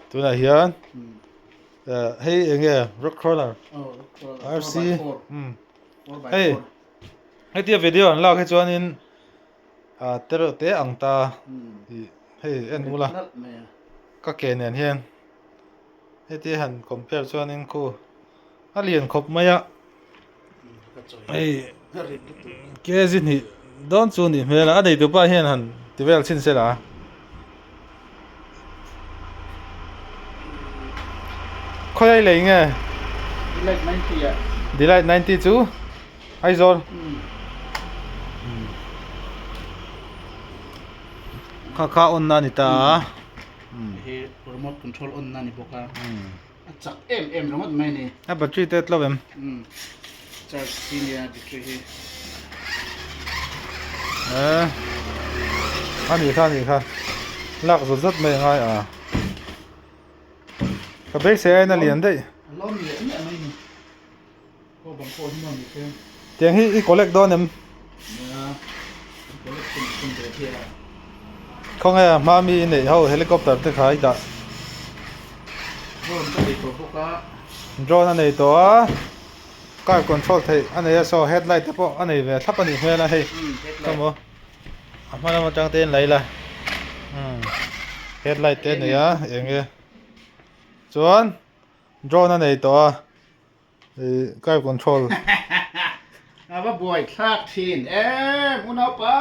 Tunah hian hei eng nge rock crawler RC hei hetia video an lak hi chuanin te reuh te ang ta tih hei en ula ka ke nen hian hetia han compare chuanin khu a lian khawp mai a. Hei kg hnih dawn chu nih hmel a a neitu pa hian han ti vel chhin se la khawi lei nge Delight 90 ah Delight 90 chu Aizawl kha kha on na ni ta a hei remote control on na ni bawk a. A chak em em ringawt mai a ni. A battery te tlo em? Umm charge chi nia battery hi. Eh a nih kha a nih kha lak zawt zawt mai a ngai a. Ka beisei aiin a lian daih. A lawm leh miah mai ni. Khaw bang pawh hi nuam ni se. Tiang hi i collect dawn em? Nia collection chhun ve hi a. Khawnge a hma mi i neih ho helicopter te kha i dah. Drone ka nei tawh bawk a. Drone a nei tawh a, car control theih a nei a saw headlight te pawh a nei ve thlap a nih hmel a hei. Ka maw a hma lam atang te in la ila headlight te a nei a eng nge chuan drone a nei tawh a. Ih car control. A va buai thlak thin em unaupa.